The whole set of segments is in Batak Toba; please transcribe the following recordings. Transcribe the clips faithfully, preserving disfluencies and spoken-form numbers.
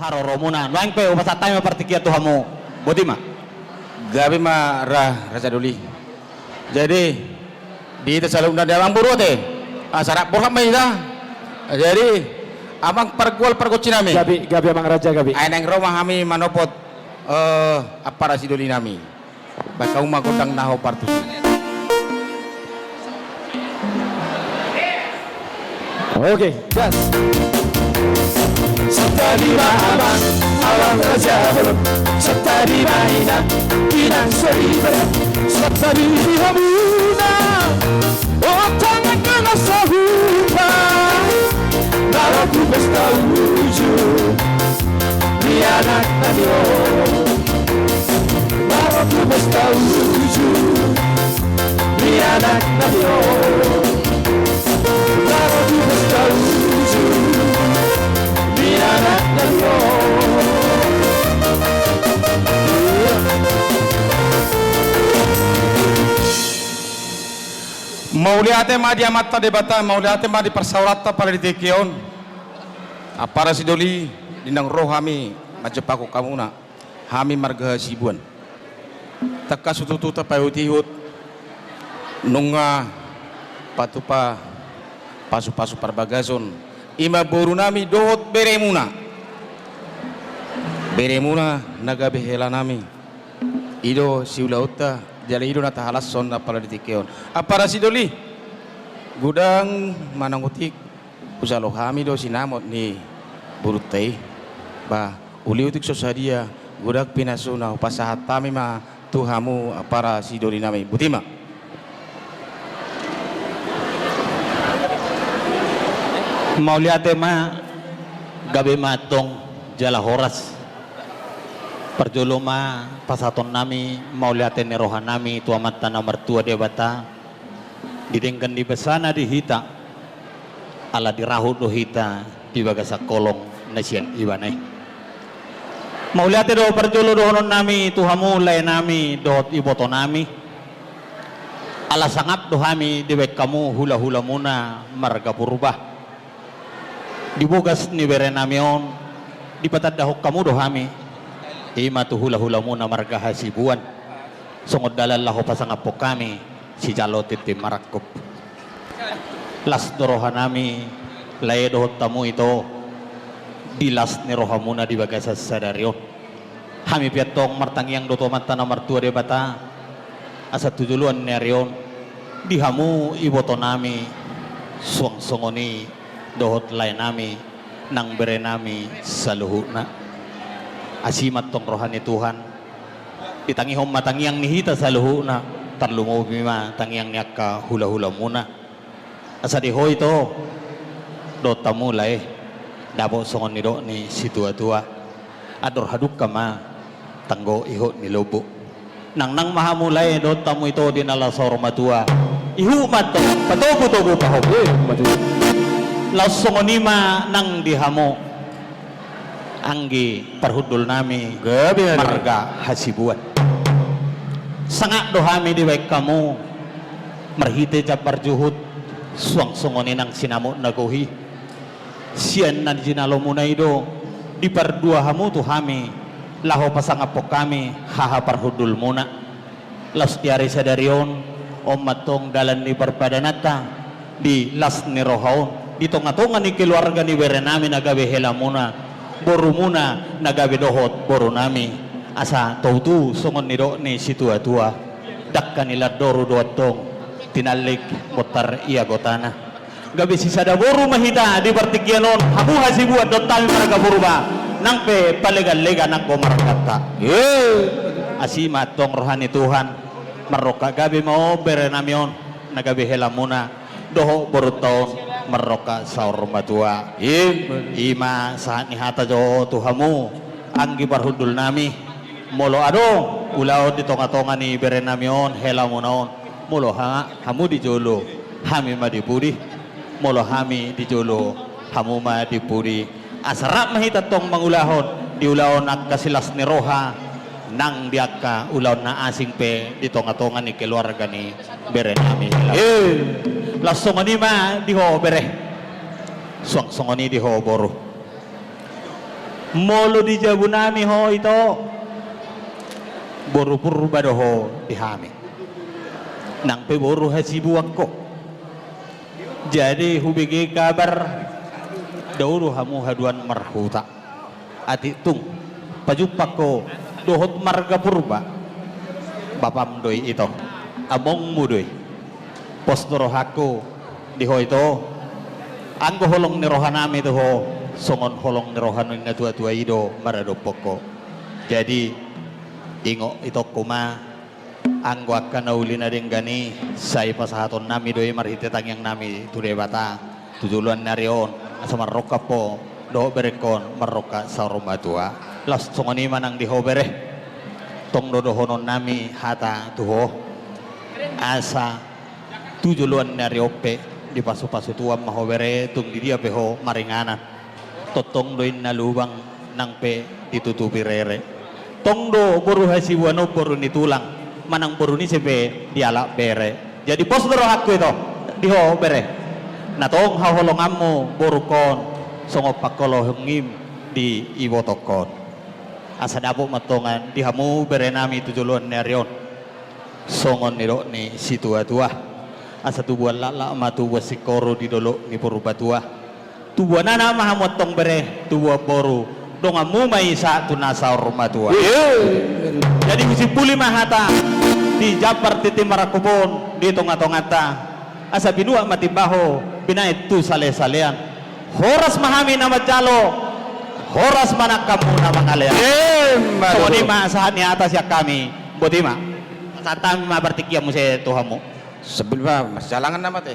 haroromuna. Nuaeng pe hupasahat hami ma partingkian tu hamu. Boti ma. Gabe ma ra, Raja Doli. Jadi, di hita saluhutna, di amang boru ate. Ah, sahat borhat ma hita. Jadi, amang pargual pargonsi nami. Gabe, gabe amang raja, gabe. Ai naeng ro ma hami manopot, eh, ampara sidoli nami. Bahen hamu ma gondang na hombar tusi. Oke, gas. Santabi ma amang, amang raja bolon. Santabi ma inang, inang soripada. Santabi di hamuna, ontangan na sahuta. Baru ku pesta uju. Mianak na tio. Baru ku pesta uju. Mianak na tio. Baru ku pesta uju. Mianak na tio. Mauliate ma di Amanta Debata, mauliate ma di parsaoranta pala di tingki on. Ampara sidoli, di naung ro hami manjompahon hamuna, hami marga Hasibuan. Tangkas tutu tapaihutihut nunga patupa pasupasu parbagason, i ma boru nami dohot beremuna. Beremuna na gabe hela nami. I do siulaonta, jala i do na tahalashon na pala di tingki on. Ampara sidoli, godang manang otik, hujalo hami do sinamot ni borunta i. Ba, uli otik so sadia, godang pinasuna, hupasahat hami ma tu hamu ampara sidoli nami. Boti ma. Mauliate ma, gabe ma antong jala horas. Parjolo ma pasahaton nami mauliate ni roha nami tu Amanta na martua Debata, di denggan ni basana di hita, ala dirahut do hita di bagasan holong na sian Ibana i. Mauliate do parjolo dohonon nami tu hamu lae nami dohot iboto nami. Ala sangap do hami dibaen hamu hulahulamuna marga Purba. Di bogas ni bere nami on, dipatandahon hamu do hami, i ma tu hulahulamuna marga Hasibuan. Songon dalan laho pasangaphon hami sijalo tintin marangkup. Las do roha nami, lae dohot hamu ito, di las ni rohamuna di bagasan sadari on. Hami pe antong martangiang do tu Amanta na martua Debata, asa tu joloan ni ari on, di hamu iboto nami, suang songon i dohot lae nami, nang bere nami saluhutna. Asi ma antong roha ni Tuhan, ditangihon ma tangiang ni hita saluhutna, tarlumobi ma tangiang ni angka hulahulamuna. Asa di ho ito dohot hamu lae, dapot songon nidok ni situatua, andor hadungka ma tanggo ihut ni lombu. Nangnang ma hamu lae dohot hamu ito di na laho saur matua, ihut ma antong patogutogu pahompu. Laos songon i ma nang di hamu anggi parhundul nami, gabe hami marga Hasibuan. Sangap do hami dibaen hamu marhite jambar juhut, suang songon i nang sinamot na gohi. Sian na jinalomuna i do dipardua hamu tu hami, laho pasangaphon hami haha parhundulmuna. Laos di ari sadari on, on ma antong dalan ni parpadananta, di las ni roha on, di tongatonga ni keluarga ni bere nami na gabe helamuna, borumuna na gabe dohot boru nami, asa tutu songon nidok ni situatua, dangka ni landoru do antong tinallik montar ia gotana. Gabe sisada boru ma hita di partingkian on, hamu Hasibuan dohot hami marga Purba, nang pe paleganlega nanggo marganta. Asi ma antong roha ni Tuhan, marrongkap gabe ma on bere nami on na gabe helamuna, dohot borunta on marrongkap saur matua. I ma sahat ni hata jo tu hamu anggi parhundul nami. Molo adong ulaon di tongatonga ni bere nami on, helamuna on, molo ha, hamu di jolo, hami ma di pudi. Molo hami di jolo, hamu ma di pudi. Asa rap ma hita antong mangulahon di ulaon angka silas ni roha, nang di angka ulaon na asing pe di tongatonga ni keluarga ni bere nami. Laos songon i ma di ho bere, suang songon i di ho boru. Molo di jabu nami ho, Ito, boru Purba do ho di hami. Nang pe boru Hasibuan ho. Jadi hubege kabar, dao do hamu haduan marhuta. Atik tung pajumpang ho dohot marga Purba, bapam do i, Ito, amongmu do i. Pos do rohangku di ho, Ito. Anggo holong ni roha nami tu ho, songon holong ni roha ni na tua-tua i do maradophon ho. Jadi ingot, itongku ma, anggo angka na uli na denggan i, sai pasahaton nami do i marhite tangiang nami tu Debata tu joloan ni ari on, asa marrongkap ho dohot berengkon marrongkap saur matua. Laos songon i ma nang di ho, bere. Tong do dohonon nami hata tu ho, asa tu joloan ni ari on pe dipasu-pasu Tuhan ma ho, bere, tung di dia pe ho maringanan. Tongtong do inna lubang nang pe ditutupi rere. Tong do boru Hasibuan on boru ni tulang, manang boru ni ise pe dialap, bere. Jadi pos do rohangku, Ito, di ho, bere. Na tong haholonganmu borungkon, songon pangholongim di ibotongkon. Asa dapot ma antong di hamu bere nami tu joloan ni ari on. Songon nidok ni situa-tua, asa tubuan laklak ma tubuan singkoru di dolok ni Purbatua. Tubuan anak ma hamu antong, bere, tubuan boru, donganmu ma i sahat tu na saur matua. Iya. Jadi husimpuli ma hata di jambar tintin marangkup on di tonga-tonganta, asa binuat ma timbaho, binahen tu sale-salean. Horas ma hami na manjalo, horas ma nang hamu na mangalean. Emma tutu. Songon i ma sahat ni hata sian hami, boti ma. Sahat hami ma partingkian muse tu hamu. Sambil ma marsijalangan nama te.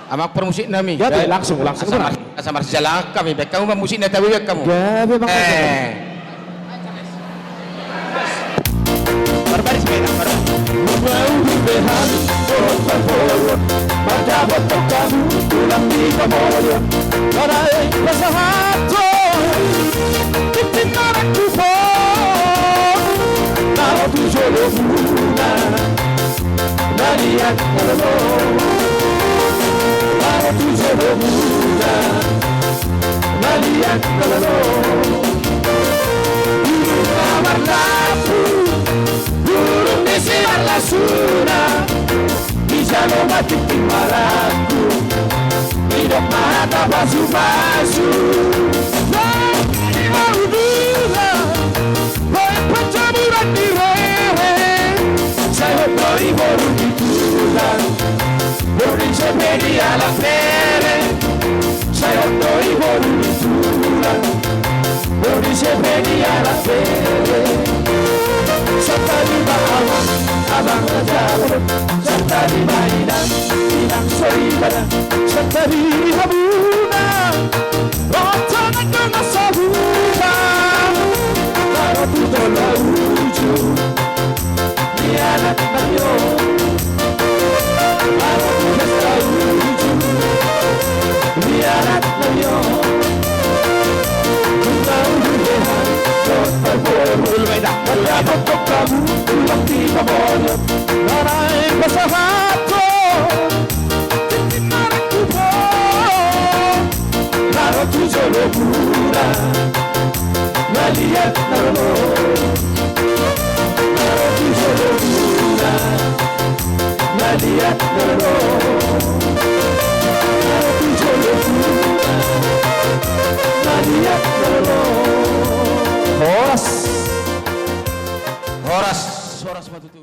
Amang parmusik nami. Gabe, langsung, langsung. Asa mar-, asa marsijalangan hami, baen hamu ma musik na tabe, baen hamu. Gabe, Bang. Eh. Barbaris ma i, barbaris. Mauliate, dohot parboruon, mandapothon hamu tulang ni pamorion. Naeng pasahathon tintin marangkup on, na ro tu jolomuna. Na liat na lolo, na ro tu jolomuna. Na liat na lolo, burung na marlambu, burung ni simarlasuna. Dijalo ma tintin marangkup, didok ma hata pasu-pasu. Lae, di ma hudura, baen panjaburan ni rere, sai hot do i boru ni tulang. Boru ni ise pe dialap, bere, sai hot do i boru ni tulang. Boru ni ise pe dialap, bere. Santabi ma amang, amang raja. Santabi ma inang, inang soibana. Santabi hamuna, ro tu dongan na sabutan, na ro tu toldo ujung ni anak nami on. Na ro tu pesta ujung ni anak nami on. Mauliate, dohot parboruon, mandapothon hamu tulang ni pamorion. Naeng pasahathon tintin marangkup on, na ro tu jolomuna. Na liat na lolo, na ro tu jolomuna. Na liat na lolo, na ro tu jolomuna. Na liat na lolo. Horas. Horas, horas ma tutu.